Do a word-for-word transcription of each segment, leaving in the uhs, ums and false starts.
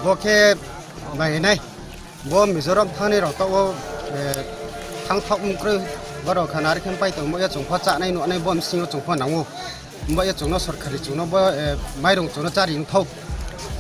Bo khe nainai. Bo Mizoram thani rok tabok, eh, thang thok wngkrwi borok kha nari khe pai tongmo ya chwng pho chanai nuknai bo bisingo chwng pho nango. Bo ya chwngno sorkari chwngno bo, eh, mairung chwngno chari wngthok.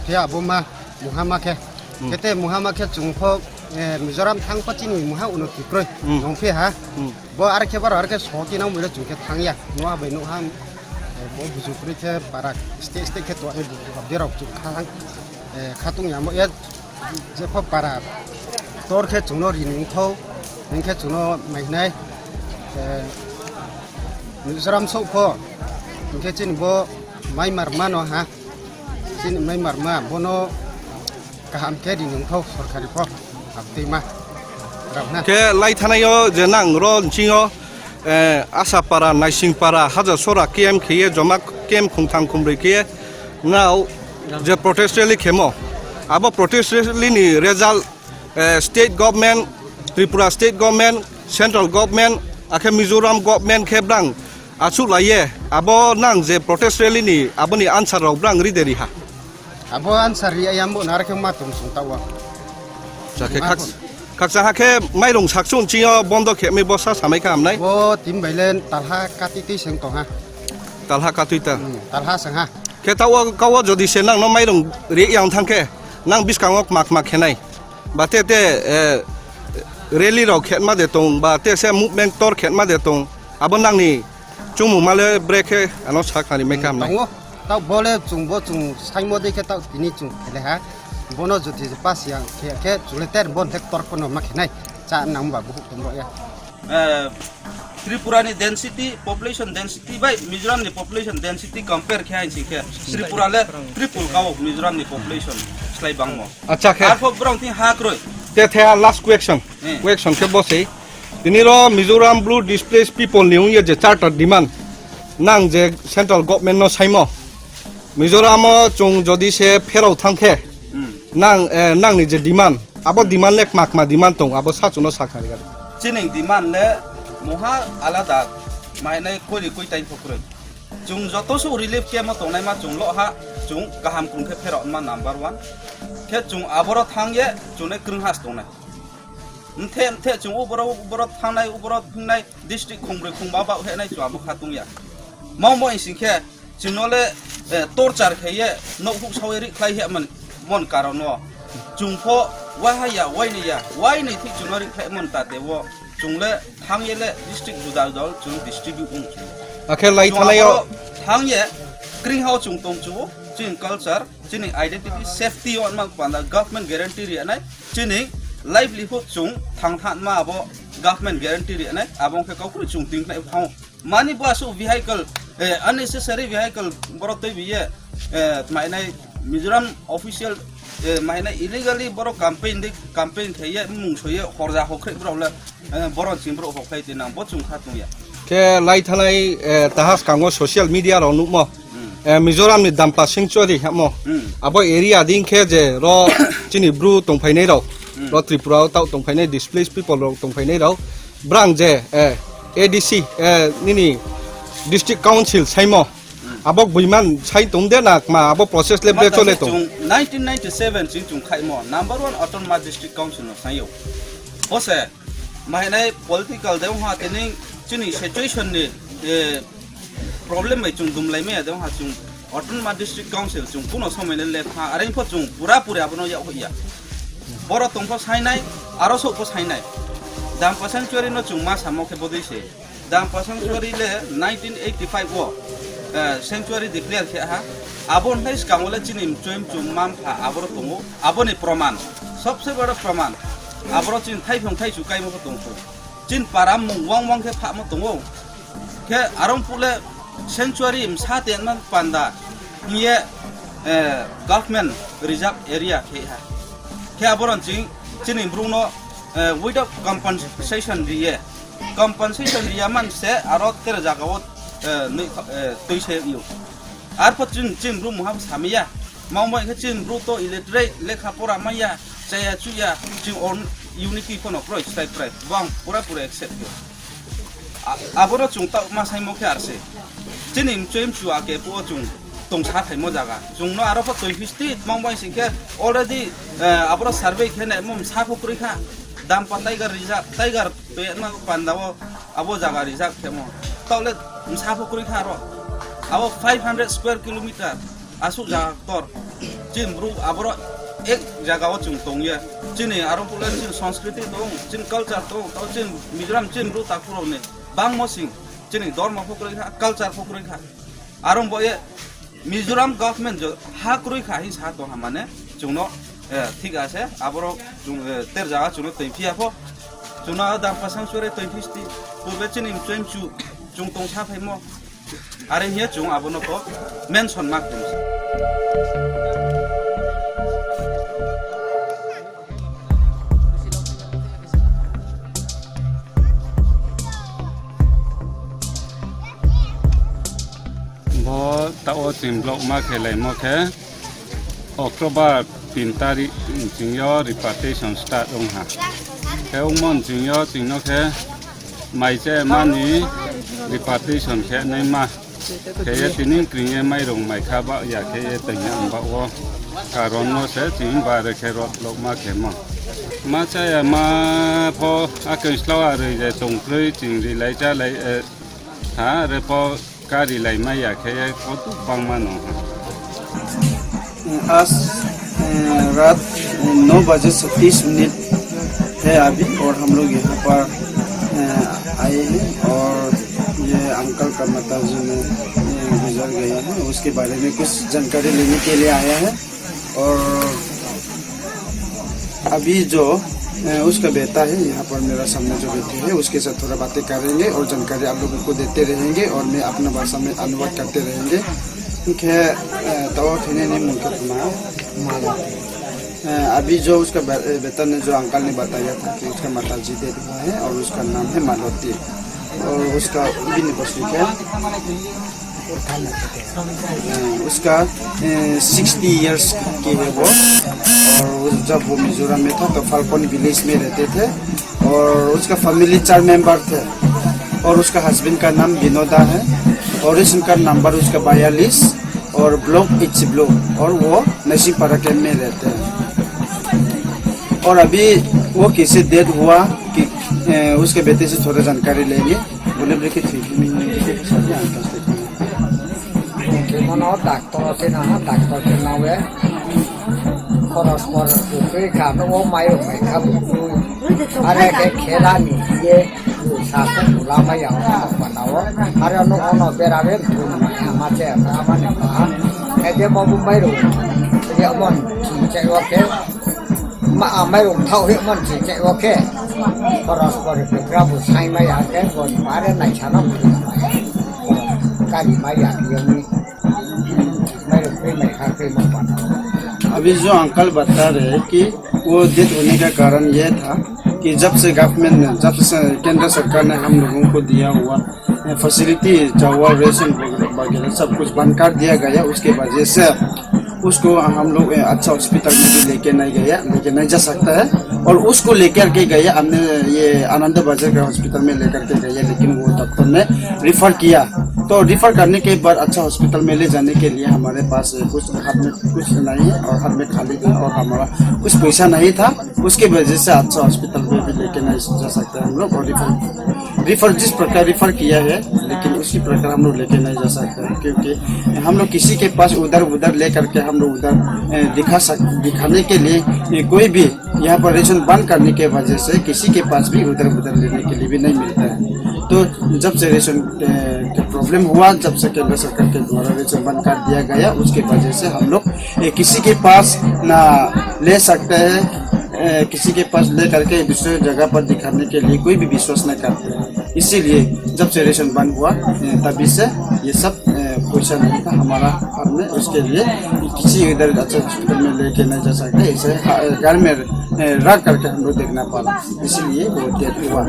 Khe abo ma muha ma khe. Hmm. Kete muha ma khe chwng pho, eh, Mizoram thang pho chini muha uno kikroi. Hmm. Nong phi ha. Hmm. Bo ar khe baro ar khe so khe nang mile chwng khe thang ya. Nokha bai nokha, eh, bo buju kwrwi khe para state state khe to, eh, buju abde rok chwng kha thang, eh, khatung ya mo ya. Jepho para tor khe chwngno rini wngthok, hinkhe chwngno mai hinai, eh, Mizoram sok pho, hinkhe chini bo mai mar mano ha, chini mai mar ma, bono kaham khe rini wngthok sorkari pho, abtwi ma, rok na. Khe lai thanaio je nang ro nsingo, eh, Asapara, Naisingpara, Hajarsora camp khiye, joma camp khungtham khumbrwi khiye, nao je protest rally khemo, abo protest rally ni result, eh, state government, Tripura state government, central government, akhe Mizoram government khe brang achuk laiye, abo nang je protest rally ni aboni answer rok brang ri de ri ha. Abo answer ri ayam bo nar khe ma tong sung tawa. Jakhe Ma khak-, khaksa hakhe mairung sakchung chingo bondo khe mi bosa samai kha hamnai. Bo tim bailen talha kati twi seng tong ha. Talha katwi ta. Hmm, talha seng ha. Khe tawo kawo jodi se nang no mairung ri yang thang khe nang biskango mak mak khenai. Ba te te, eh, rally rok khetma de tong, ba te se movement tor khetma de tong. Abo nangni chumung male bre khe ano sak nari mai Hmm, kam nai. Tongo. Tao bole chung bo chung saimo de khe tao tini chung khele ha. Bono jodi pas yang khe khe chule ter bon hek tor kono ma khenai. Cha nang ba buhuk tong ya. Eh, Tripura ni density, population density bai Mizoram ni population density compare khe hain sing khe Tripura le triple ka o Mizoram ni population slai bangmo. Acha khe. Arpho borok thing ha kroi. Te the last question. Hmm. Question khe bo sei. Tini ro Mizoram Bru displaced people ni ungye je charter demand nang je central government no saimo. Mizoram o chung jodi se pherao thang khe Hmm. nang, eh, nang ni je demand, abo demand le kma kma demand tong, abo sa chuno sa khari gari. Chini demand le moha alada, mainai koi ri koi tai pho kroi. Chung joto su relief camp o tongnai ma chung lo ha, chung kaham kung khe pherao ma number one. Khe chung aboro thang ye, chung ne krung has tongnai. Mthe mthe chung uboro uboro thangnai, uboro thingnai, district khungbri khungba ba henai chwabo kha tungya. Mao mo ising khe chwngno le, eh, torture khe ye nok huk sawi ri khlai he mon, mon karon o. Chung pho wahai ya, waini ya, waini thik chwngno ri khlai mon ta tebo. Chung le thang ye le district juda juda o chung distribute wng chung. Akhe lai chung thanai o aboro thang ye kring hao chung tong chu, chung culture, chini identity, safety on ma panda government guarantee ri anai, chini livelihood chung thang than ma abo government guarantee ri anai, abo khe kau kru chung ting nai phang. Mani bo asuk vehicle, eh, unnecessary vehicle borok tei biye, eh, mainai Mizoram official, eh, mainai illegally borok campaign de, campaign khaiye mung soye horja hokhre borok le, eh, borok ching borok hokhai te nang bo chung kha tungya. Khe lai thanai, eh, tahas kango social media rok nukmo. Hmm. Eh, Mizoram ni Dampa Sanctuary hamo. Hmm. Abo area ding khe je ro chini bru tongphainai rok, hmm, ro Tripura o tau tongphainai displaced people rok tongphainai rok. Brang je, eh, A D C, eh, nini district council saimo. Hmm. Abo buiman sai tong de na kma abo process le bre chole tong. Chung nineteen ninety-seven ching chung khaimo number one autonomous district council no sayo. Bose mahinai political de ha tini chini situation ni, eh, problem bai chung dumlai maya de ha chung Autonomous District Council chung kuno somoi le lep ha, are pho chung pura puri abono yak hoya. Boro tong pho sainai, aro sok pho sainai. Dampa Sanctuary no chung ma samo khe bodoi se. Dampa Sanctuary le nineteen eighty-five o, eh, sanctuary declare khe ha. Abo nai skang le chini mchoi mchum mam pha aboro tongo. Aboni proman, sobse boro proman. Aboro chini thai phung thai chu kaimo pho tong pho. Chin para mung wang wang khe phamo tongo. Khe arong pule sanctuary msa tenma panda hiye, eh, government reserve area khe ha. Khe aboron ching chini brungno, eh, without compensation riye. Compensation riya man se aro tere jaga o, eh, nui, eh, tui se yo. Arpho chini, chini bru muha samiya. Mao bai khe chini bru to illiterate, lekha pora maya, chaya chuya, chini on, unity phano pura strai prai, bo ang pura pura accept khe. A-, aboro chwng ta ma saimo khe arse. Chini mchoi mchu ake puo chwng tongsa phaimo jaga. Chwngno aro pho twi history mong bai sing khe already, eh, aboro survey khe ne mum sa pho kwrwi kha. Dampa Tiger Reserve, Tiger pe ma panda o abo jaga reserve khe mo. Taole msa pho kwrwi kha aro. Abo five hundred square kilometer. Asuk jaga ktor. Chini bru aboro ek jaga o chwng tongya. Chini aro pula chini sanskriti tong, chini culture tong, tao chini Mizoram chini bru takhurok ni bangmo sing chini dormo pho kwrwi kha, culture pho kwrwi kha. Aro bo ye Mizoram government jo ha kwrwi kha hi sa tong ha mane chwngno, eh, thik ase aboro chwng, eh, ter jaga chwngno twi phiya pho. Chwngno Dampa sanctuary twi phisti purbe chini mchwemchu chwng tong sa phaimo. Are hiya chwng abono pho mention ma khlai. Bo tao chwng block ma khe laimo khe October tin tarik chwngyo repatriation start wng ha. Khe wngmon chwngyo chwngno khe mai che mani repatriation khe nai ma. Khe ye tini kring ye mairung mai kha ba ya khe ye tong ya ang ba o karon no se chwng ba re khe rot lok ma khe mo. Ma cha ya ma pho a khe slawa rwi je tong krwi chwng ri lai cha lai, eh, ha re pho kari lai ma ya khe ye kotuk bang ma no. आज, अ, रात नौ बजे से तीस मिनट है अभी और हम लोग यहाँ पर, अ, आए हैं और ये अंकल का माता जी में, अ, गुजर गए हैं, उसके बारे में कुछ जानकारी लेने के लिए आया है। और अभी जो, अ, उसका बेटा है, यहाँ पर मेरा सामने जो बैठे हैं, उसके साथ थोड़ा बातें करेंगे और जानकारी आप लोगों को देते रहेंगे और मैं अपना भाषा में अनुवाद करते रहेंगे। Hwnkhe, eh, tao thwinaini mung khe tma? Maloti. Eh, अभी जो उसका बे-, eh, बेटा ने जो अंकल ने बताया था कि उसका माता जी डेड हुआ है और उसका नाम है मालती। और उसका bini bosni khe, eh, उसका, eh, सिक्सटी ईयर्स की है वो। और उस, जब वो मिजोरम में था तो फाल्कोन विलेज में रहते थे। और उसका फैमिली चार मेंबर थे और उसका हस्बैंड का नाम विनोदा है और रेशन कार्ड नंबर उसका बयालीस और ब्लॉक एच ब्लॉक और वो नसीमपारा कैंप में रहते हैं। और अभी वो कैसे डेड हुआ कि, ए, उसके बेटे से थोड़ा जानकारी लेंगे। बोले बोले कि ठीक है, मैं ये सब जानकारी लेता हूँ। Mono doctor se na, doctor se na we. Khoros khoros bukui kha, no o mai o mai kha bukui. Are khe khela ni ye, sa ko bula mai ya, o ma na o. Are no ono bera be, tu ma ya ma che, ma ma ne ba. Khe je mo bu mai ro. Ye mon chi che o khe. Ma, a, mairung thau he mon chi che, okay. Khoros pore pukra bu sai mai ya ke, bon pare nai chano. Kari mai ya, yoni. Mairung kri mai kha kri mo pa. अभी जो अंकल बता रहे हैं कि वो डेथ होने का कारण ये था कि जब से गवर्नमेंट ने, जब से केंद्र सरकार ने हम लोगों को दिया हुआ फैसिलिटी, चावल, रेशन वगैरह सब कुछ बंद कर दिया गया, उसके वजह से उसको हम लोग, ए, अच्छा हॉस्पिटल में भी लेके नहीं गया, लेके नहीं जा सकता है। और उसको लेकर के गया, हमने ये आनंद बाजार का हॉस्पिटल में लेकर के गया, लेकिन वो डॉक्टर ने रिफर किया। तो रिफर करने के बाद अच्छा हॉस्पिटल में ले जाने के लिए हमारे पास, ए, कुछ हाथ में कुछ नहीं है और हाथ में खाली है और हमारा कुछ पैसा नहीं था। उसके वजह से अच्छा हॉस्पिटल में भी लेके नहीं जा सकते हम लोग। और रिफर, रिफर जिस प्रकार रिफर किया है, लेकिन उसी प्रकार हम लोग लेके नहीं जा सकते हैं, क्योंकि हम लोग किसी के पास उधर उधर ले करके हम लोग उधर, ए, दिखा सक दिखाने के लिए, ए, कोई भी यहाँ पर रेशन बंद करने के वजह से किसी के पास भी उधर उधर लेने के लिए भी नहीं मिलता है। तो जब से रेशन, ए, का प्रॉब्लम हुआ, जब से केंद्र सरकार के द्वारा रेशन बंद कर दिया गया, उसके वजह से हम लोग, ए, किसी के पास ना ले सकते हैं, ए, किसी के पास ले करके दूसरे जगह पर दिखाने के लिए कोई भी विश्वास नहीं करते हैं। इसीलिए जब से रेशन बंद हुआ, ए, तभी से ये सब, ए, पैसा नहीं था हमारा हाथ में। उसके लिए किसी इधर अच्छे हॉस्पिटल में लेके नहीं जा सकते, इसे, ए, घर में, ए, रख करके हम लोग देखना पड़ा, इसीलिए वो डेथ हुआ।